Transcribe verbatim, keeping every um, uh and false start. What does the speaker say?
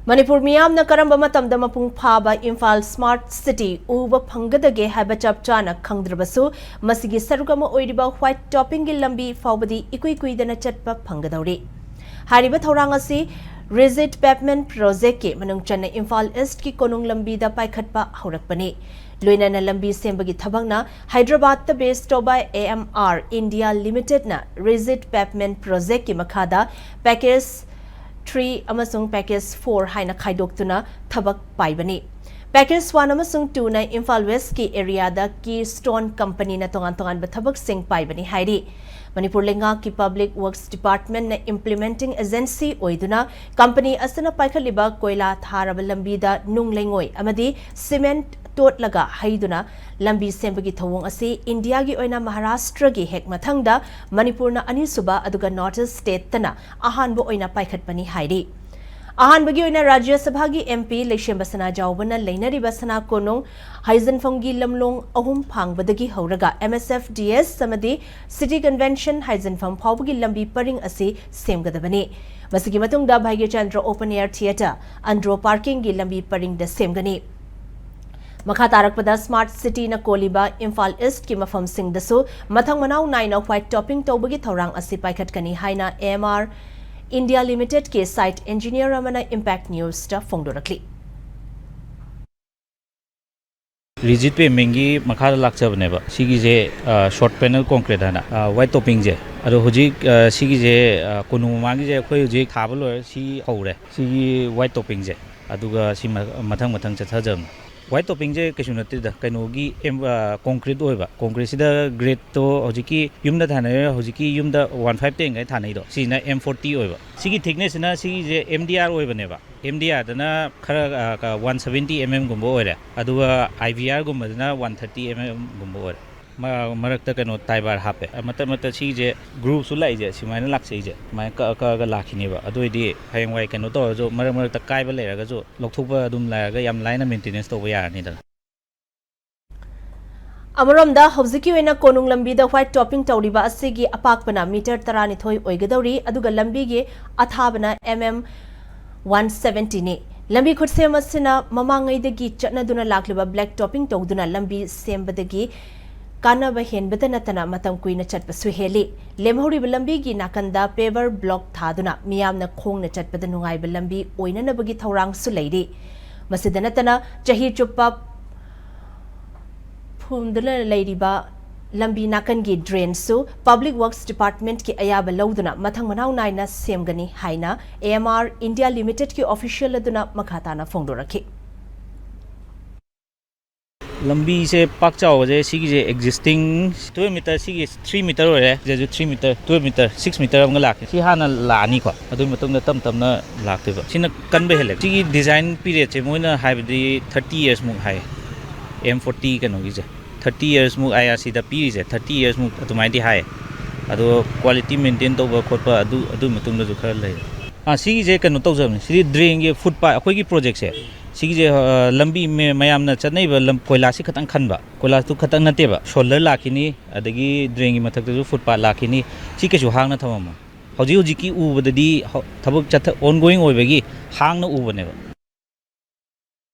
ꯃꯅꯤꯄꯨꯔ ꯃꯤꯌꯥꯝꯅ ꯀꯔꯝꯕ ꯃꯇꯝꯗ ꯃꯄꯨꯡ ꯐꯥꯕ ꯏꯝꯐꯥꯜ ꯁ꯭ꯃꯥꯔꯠ ꯁꯤꯇꯤ ꯎꯕ ꯐꯪꯒꯗꯒꯦ ꯍꯥꯏꯕ ꯆꯞ ꯆꯥꯅ ꯈꯪꯗ꯭ꯔꯕꯁꯨ, ꯃꯁꯤꯒꯤ ꯁꯔꯨꯛ ꯑꯃ ꯑꯣꯏꯔꯤꯕ ꯋꯥꯏꯠ ꯇꯣꯞꯄꯤꯡꯒꯤ ꯂꯝꯕꯤ ꯐꯥꯎꯕꯗꯤ ꯏꯀꯨꯏ ꯀꯨꯏꯗꯅ ꯆꯠꯄ ꯐꯪꯒꯗꯧꯔꯤ꯫ ꯍꯥꯏꯔꯤꯕ ꯊꯧꯔꯥꯡ ꯑꯁꯤ ꯔꯤꯖꯤꯠ ꯄꯦꯚꯃꯦꯟꯠ ꯄ꯭ꯔꯣꯖꯦꯛꯀꯤ ꯃꯅꯨꯡ ꯆꯟꯅ ꯏꯝꯐꯥꯜ ꯏꯁ꯭ꯠꯀꯤ ꯀꯣꯅꯨꯡ ꯂꯝꯕꯤꯗ ꯄꯥꯏꯈꯠꯄ ꯍꯧꯔꯛꯄꯅꯤ꯫ ꯂꯣꯏꯅꯅ ꯂꯝꯕꯤ ꯁꯦꯝꯕꯒꯤ ꯊꯕꯛꯅ ꯍꯥꯏꯗ꯭ꯔꯕꯥꯗꯇ ꯕꯦꯁ ꯇꯧꯕ ꯑꯦ ꯑꯦꯝ ꯑꯥꯔ ꯏꯟꯗꯤꯌꯥ ꯂꯤꯃꯤꯇꯦꯗꯅ ꯔꯤꯖꯤꯠ ꯄꯦꯚꯃꯦꯟꯠ ꯄ꯭ꯔꯣꯖꯦꯛꯀꯤ ꯃꯈꯥꯗ ꯄꯦꯀꯦꯖ ꯊ꯭ꯔꯤ ꯑꯃꯁꯨꯡ ꯄꯦꯀꯦꯖ ꯐꯣꯔ ꯍꯥꯏꯅ ꯈꯥꯏꯗꯣꯛꯇꯨꯅ ꯊꯕꯛ ꯄꯥꯏꯕꯅꯤ꯫ ꯄꯦꯀꯦꯖ ꯋꯥꯟ ꯑꯃꯁꯨꯡ ꯇꯨꯅ ꯏꯝꯐꯥꯜ ꯋꯦꯁ꯭ꯠꯀꯤ ꯑꯦꯔꯤꯌꯥꯗ ꯀꯤ ꯁ꯭ꯇꯣꯟ ꯀꯝꯄꯅꯤꯅ ꯇꯣꯉꯥꯟ ꯇꯣꯉꯥꯟꯕ ꯊꯕꯛꯁꯤꯡ ꯄꯥꯏꯕꯅꯤ ꯍꯥꯏꯔꯤ꯫ ꯃꯅꯤꯄꯨꯔ ꯂꯩꯉꯥꯛꯀꯤ ꯄꯕ꯭ꯂꯤꯛ ꯋꯔꯛꯁ ꯗꯤꯄꯥꯔꯠꯃꯦꯟꯠꯅ ꯏꯝꯄ꯭ꯂꯤꯃꯦꯟꯇꯤꯡ ꯑꯦꯖꯦꯟꯁꯤ ꯑꯣꯏꯗꯨꯅ ꯀꯝꯄꯅꯤ ꯑꯁꯤꯅ ꯄꯥꯏꯈꯠꯂꯤꯕ ꯀꯣꯏꯂꯥ ꯊꯥꯔꯕ ꯂꯝꯕꯤꯗ ꯅꯨꯡ ꯂꯩꯉꯣꯏ ꯑꯃꯗꯤ ꯁꯤꯃꯦꯟꯠ ꯇꯣꯠꯂꯒ ꯍꯩꯗꯨꯅ ꯂꯝꯕꯤ ꯁꯦꯝꯕꯒꯤ ꯊꯧꯑꯣꯡ ꯑꯁꯤ ꯏꯟꯗꯤꯌꯥꯒꯤ ꯑꯣꯏꯅ ꯃꯍꯥꯔꯥꯁꯇ꯭ꯔꯒꯤ ꯍꯦꯛ ꯃꯊꯪꯗ ꯃꯅꯤꯄꯨꯔꯅ ꯑꯅꯤꯁꯨꯕ ꯑꯗꯨꯒ ꯅꯣꯔꯠ ꯏꯁ꯭ꯠ ꯁ꯭ꯇꯦꯠꯇꯅ ꯑꯍꯥꯟꯕ ꯑꯣꯏꯅ ꯄꯥꯏꯈꯠꯄꯅꯤ ꯍꯥꯏꯔꯤ꯫ ꯑꯍꯥꯟꯕꯒꯤ ꯑꯣꯏꯅ ꯔꯥꯖ꯭ꯌ ꯁꯚꯥꯒꯤ ꯑꯦꯝ ꯄꯤ ꯂꯩꯁꯦꯝꯕ ꯁꯅꯥꯖꯥꯎꯕꯅ ꯂꯩꯅꯔꯤꯕ ꯁꯅꯥ ꯀꯣꯅꯨꯡ ꯍꯥꯏꯖꯤꯟꯐꯝꯒꯤ ꯂꯝꯂꯣꯡ ꯑꯍꯨꯝ ꯐꯥꯡꯕꯗꯒꯤ ꯍꯧꯔꯒ ꯑꯦꯝ ꯑꯦꯁ ꯑꯦꯐ ꯗꯤ ꯑꯦꯁ ꯑꯃꯗꯤ ꯁꯤꯇꯤ ꯀꯟꯚꯦꯟꯁꯟ ꯍꯥꯏꯖꯤꯟꯐꯝ ꯐꯥꯎꯕꯒꯤ ꯂꯝꯕꯤ ꯄꯔꯤꯡ ꯑꯁꯤ ꯁꯦꯝꯒꯗꯕꯅꯤ꯫ ꯃꯁꯤꯒꯤ ꯃꯇꯨꯡꯗ Bhagyachandra open air theatre, Andro ꯄꯥꯔꯀꯤꯡꯒꯤ ꯂꯝꯕꯤ ꯄꯔꯤꯡꯗ ꯁꯦꯝꯒꯅꯤ꯫ ꯃꯈꯥ ꯇꯥꯔꯛꯄꯗ ꯁ꯭ꯃꯥꯔꯠ ꯁꯤꯇꯤꯅ ꯀꯣꯜꯂꯤꯕ ꯏꯝꯐꯥꯜ ꯏꯁ꯭ꯠꯀꯤ ꯃꯐꯝꯁꯤꯡꯗꯁꯨ ꯃꯊꯪ ꯃꯅꯥꯎ ꯅꯥꯏꯅ ꯋꯥꯏꯠ ꯇꯣꯞꯄꯤꯡ ꯇꯧꯕꯒꯤ ꯊꯧꯔꯥꯡ ꯑꯁꯤ ꯄꯥꯏꯈꯠꯀꯅꯤ ꯍꯥꯏꯅ ꯑꯦ ꯑꯦꯝ ꯑꯥꯔ ꯏꯟꯗꯤꯌꯥ ꯂꯤꯃꯤꯇꯦꯗꯀꯤ ꯁꯥꯏꯠ ꯏꯟꯖꯤꯅꯤꯌꯔ ꯑꯃꯅ ꯏꯝꯄꯦꯛ ꯅ꯭ꯌꯨꯁꯇ ꯐꯣꯡꯗꯣꯔꯛꯂꯤ꯫ ꯔꯤꯖꯤꯠ ꯄꯦꯚꯃꯦꯟꯠꯀꯤ ꯃꯈꯥꯗ ꯂꯥꯛꯆꯕꯅꯦꯕ꯫ ꯁꯤꯒꯤꯁꯦ ꯁꯣꯔꯠ ꯄꯦꯅꯦꯜ ꯀꯣꯟꯀ꯭ꯔꯤꯠ ꯍꯥꯏꯅ ꯋꯥꯏꯠ ꯇꯣꯞꯄꯤꯡꯁꯦ꯫ ꯑꯗꯣ ꯍꯧꯖꯤꯛ ꯁꯤꯒꯤꯁꯦ ꯀꯣꯅꯨꯡ ꯃꯃꯥꯡꯒꯤꯁꯦ ꯑꯩꯈꯣꯏ ꯍꯧꯖꯤꯛ ꯊꯥꯕ ꯂꯣꯏꯔꯦ꯫ ꯁꯤ ꯍꯧꯔꯦ, ꯁꯤꯒꯤ ꯋꯥꯏꯠ ꯇꯣꯞꯄꯤꯡꯁꯦ꯫ ꯑꯗꯨꯒ ꯁꯤ ꯃꯊꯪ ꯃꯊꯪ ꯆꯠꯊꯖꯕꯅꯦ꯫ ꯋꯥꯏꯠ ꯇꯣꯞꯄꯤꯡꯁꯦ ꯀꯩꯁꯨ ꯅꯠꯇꯦꯗ, ꯀꯩꯅꯣꯒꯤ ꯀꯣꯟꯀ꯭ꯔꯤꯠ ꯑꯣꯏꯕ꯫ ꯀꯣꯟꯀ꯭ꯔꯤꯠꯁꯤꯗ ꯒ꯭ꯔꯦꯠꯇꯣ ꯍꯧꯖꯤꯛꯀꯤ ꯌꯨꯝꯗ ꯊꯥꯅꯔꯤꯕ, ꯍꯧꯖꯤꯛꯀꯤ ꯌꯨꯝꯗ ꯋꯥꯟ ꯐꯥꯏꯚ ꯇꯦꯟꯈꯩ ꯊꯥꯅꯩꯗꯣ, ꯁꯤꯁꯤꯅ ꯑꯦꯝ ꯐꯣꯔꯇꯤ ꯑꯣꯏꯕ꯫ ꯁꯤꯒꯤ ꯊꯤꯛꯅꯦꯁꯁꯤꯅ, ꯁꯤꯒꯤꯁꯦ ꯑꯦꯝ ꯗꯤ ꯑꯥꯔ ꯑꯣꯏꯕꯅꯦꯕ꯫ ꯑꯦꯝ ꯗꯤ ꯑꯥꯔꯗꯅ ꯈꯔ ꯋꯥꯟ ꯁꯚꯦꯟꯇꯤ ꯑꯦꯝ ꯑꯦꯝꯒꯨꯝꯕ ꯑꯣꯏꯔꯦ, ꯑꯗꯨꯒ ꯑꯥꯏ ꯚꯤ ꯑꯥꯔꯒꯨꯝꯕꯗꯅ ꯋꯥꯟ ꯊꯥꯔꯇꯤ ꯑꯦꯝ ꯑꯦꯝꯒꯨꯝꯕ ꯑꯣꯏꯔꯦ꯫ ꯃꯔꯛꯇ ꯀꯩꯅꯣ ꯇꯥꯏ ꯕꯥꯔ ꯍꯥꯞꯄꯦ꯫ ꯃꯇꯠ ꯃꯇꯠ ꯁꯤꯒꯤꯁꯦ ꯒ꯭ꯔꯨꯞꯁꯨ ꯂꯥꯛꯏꯁꯦ, ꯁꯨꯃꯥꯏꯅ ꯂꯥꯛꯆꯩꯁꯦ, ꯁꯨꯃꯥꯏꯅ ꯀꯛꯑ ꯀꯛꯑꯒ ꯂꯥꯛꯈꯤꯅꯦꯕ꯫ ꯑꯗꯨ ꯑꯣꯏꯗꯤ ꯍꯌꯦꯡꯋꯥꯏ ꯀꯩꯅꯣ ꯇꯧꯔꯁꯨ, ꯃꯔꯛ ꯃꯔꯛꯇ ꯀꯥꯏꯕ ꯂꯩꯔꯒꯁꯨ ꯂꯧꯊꯣꯛꯄ ꯑꯗꯨꯝ ꯂꯩꯔꯒ ꯌꯥꯝ ꯂꯥꯏꯅ ꯃꯦꯟꯇꯦꯅꯦꯟꯁ ꯇꯧꯕ ꯌꯥꯔꯅꯤꯗꯅ꯫ ꯑꯃꯔꯣꯝꯗ ꯍꯧꯖꯤꯛꯀꯤ ꯑꯣꯏꯅ ꯀꯣꯅꯨꯡ ꯂꯝꯕꯤꯗ ꯋꯥꯏꯠ ꯇꯣꯞꯄꯤꯡ ꯇꯧꯔꯤꯕ ꯑꯁꯤꯒꯤ ꯑꯄꯥꯛꯄꯅ ꯃꯤꯇꯔ ꯇꯔꯥꯅꯤꯊꯣꯏ ꯑꯣꯏꯒꯗꯧꯔꯤ, ꯑꯗꯨꯒ ꯂꯝꯕꯤꯒꯤ ꯑꯊꯥꯕꯅ ꯑꯦꯝ ꯑꯦꯝ ꯋꯥꯟ ꯁꯕꯦꯟꯇꯤꯅꯤ꯫ ꯂꯝꯕꯤ ꯈꯨꯠꯁꯦꯝ ꯑꯁꯤꯅ ꯃꯃꯥꯡꯉꯩꯗꯒꯤ ꯆꯠꯅꯗꯨꯅ ꯂꯥꯛꯂꯤꯕ ꯕ꯭ꯂꯦꯛ ꯇꯣꯄꯤꯡ ꯇꯧꯗꯨꯅ ꯂꯝꯕꯤ ꯁꯦꯝꯕꯗꯒꯤ ꯀꯥꯟꯅꯕ ꯍꯦꯟꯕꯗ ꯅꯠꯇꯅ ꯃꯇꯝ ꯀꯨꯏꯅ ꯆꯠꯄꯁꯨ ꯍꯦꯜꯂꯤ꯫ ꯂꯦꯝꯍꯧꯔꯤꯕ ꯂꯝꯕꯤꯒꯤ ꯅꯥꯀꯟꯗ ꯄꯦꯚꯔ ꯕ꯭ꯂꯣꯛ ꯊꯥꯗꯨꯅ ꯃꯤꯌꯥꯝꯅ ꯈꯣꯡꯅ ꯆꯠꯄꯗ ꯅꯨꯡꯉꯥꯏꯕ ꯂꯝꯕꯤ ꯑꯣꯏꯅꯅꯕꯒꯤ ꯊꯧꯔꯥꯡꯁꯨ ꯂꯩꯔꯤ꯫ ꯃꯁꯤꯗ ꯅꯠꯇꯅ ꯆꯍꯤ ꯆꯨꯞꯄ ꯐꯨꯝꯗꯨꯅ ꯂꯩꯔꯤꯕ ꯂꯝꯕꯤ ꯅꯥꯀꯟꯒꯤ ꯗ꯭ꯔꯦꯟꯁꯨ ꯄꯕ꯭ꯂꯤꯛ ꯋꯔꯛꯁ ꯗꯤꯄꯥꯔꯠꯃꯦꯟꯠꯀꯤ ꯑꯌꯥꯕ ꯂꯧꯗꯨꯅ ꯃꯊꯪ ꯃꯅꯥꯎ ꯅꯥꯏꯅ ꯁꯦꯝꯒꯅꯤ ꯍꯥꯏꯅ ꯑꯦ ꯑꯦꯝ ꯑꯥꯔ ꯏꯟꯗꯤꯌꯥ ꯂꯤꯃꯤꯇꯦꯗꯀꯤ ꯑꯣꯐꯤꯁꯤꯌꯦꯜ ꯑꯗꯨꯅ ꯃꯈꯥ ꯇꯥꯅ ꯐꯣꯡꯗꯣꯔꯛꯈꯤ꯫ ꯂꯝꯕꯤꯁꯦ ꯄꯥꯛ ꯆꯥꯎꯕꯁꯦ ꯁꯤꯒꯤꯁꯦ ꯑꯦꯛꯖꯤꯁꯇꯤꯡ ꯇꯨꯌꯦꯜꯞ ꯃꯤꯇꯔ, ꯁꯤꯒꯤ ꯊ꯭ꯔꯤ ꯃꯤꯇꯔ ꯑꯣꯏꯔꯦ, ꯁꯤꯗꯁꯨ three metre, twelve metre, six metre ꯑꯃꯒ ꯂꯥꯛꯀꯦ꯫ ꯁꯤ ꯍꯥꯟꯅ ꯂꯥꯛꯑꯅꯤꯀꯣ, ꯑꯗꯨꯒꯤ ꯃꯇꯨꯡꯗ ꯇꯞ ꯇꯞꯅ ꯂꯥꯛꯇꯣꯏꯕ꯫ ꯁꯤꯅ ꯀꯟꯕ ꯍꯦꯜꯂꯦ꯫ ꯁꯤꯒꯤ ꯗꯤꯖꯥꯏꯟ ꯄꯤꯔꯦꯠꯁꯦ ꯃꯣꯏꯅ ꯍꯥꯏꯕꯗꯤ ꯊꯥꯔꯇꯤ ꯌꯔꯁꯃꯨꯛ ꯍꯥꯏ, ꯑꯦꯝ ꯐꯣꯔꯇꯤ ꯀꯩꯅꯣꯒꯤꯁꯦ꯫ ꯊꯥꯔꯇꯤ ꯌꯔꯁꯃꯨꯛ ꯑꯥꯏ ꯑꯥꯔ ꯁꯤꯗ ꯄꯤꯔꯤꯁꯦ, ꯊꯥꯔꯇꯤ ꯌꯔꯁꯃꯨꯛ ꯑꯗꯨꯃꯥꯏꯅꯗꯤ ꯍꯥꯏ꯫ ꯑꯗꯣ ꯀ꯭ꯋꯥꯂꯤꯇꯤ ꯃꯦꯟꯇꯦꯟ ꯇꯧꯕ ꯈꯣꯠꯄ ꯑꯗꯨ, ꯑꯗꯨ ꯃꯇꯨꯡꯗꯁꯨ ꯈꯔ ꯂꯩ꯫ ꯑꯥ, ꯁꯤꯒꯤꯁꯦ ꯀꯩꯅꯣ ꯇꯧꯖꯕꯅꯤ, ꯁꯤꯗꯤ ꯗ꯭ꯔꯦꯟꯒꯤ ꯐꯨꯠ ꯄꯥꯠ, ꯑꯩꯈꯣꯏꯒꯤ ꯄ꯭ꯔꯣꯖꯦꯛꯁꯦ, ꯁꯤꯒꯤꯁꯦ, ꯑ, ꯂꯝꯕꯤ ꯃ-, ꯃꯌꯥꯝꯅ ꯆꯠꯅꯔꯤꯕ ꯂꯝ, ꯀꯣꯏꯂꯥꯁꯁꯤ ꯈꯇꯪ ꯈꯟꯕ, ꯀꯣꯏꯂꯥꯁꯇꯨ ꯈꯇꯪ ꯅꯠꯇꯦꯕ, ꯁꯣꯜꯗꯔ ꯂꯥꯛꯈꯤꯅꯤ, ꯑꯗꯒꯤ ꯗ꯭ꯔꯦꯟꯒꯤ ꯃꯊꯛꯇꯁꯨ ꯐꯨꯠ ꯄꯥꯠ ꯂꯥꯛꯈꯤꯅꯤ꯫ ꯁꯤ ꯀꯩꯁꯨ ꯍꯥꯡꯅ ꯊꯝꯃꯝꯃꯣ꯫ ꯍꯧꯖꯤꯛ ꯍꯧꯖꯤꯛꯀꯤ ꯎꯕꯗꯗꯤ ꯍ-, ꯊꯕꯛ ꯆꯠꯊ-, ꯑꯣꯟ ꯒꯣꯋꯤꯡ ꯑꯣꯏꯕꯒꯤ ꯍꯥꯡꯅ ꯎꯕꯅꯦꯕ꯫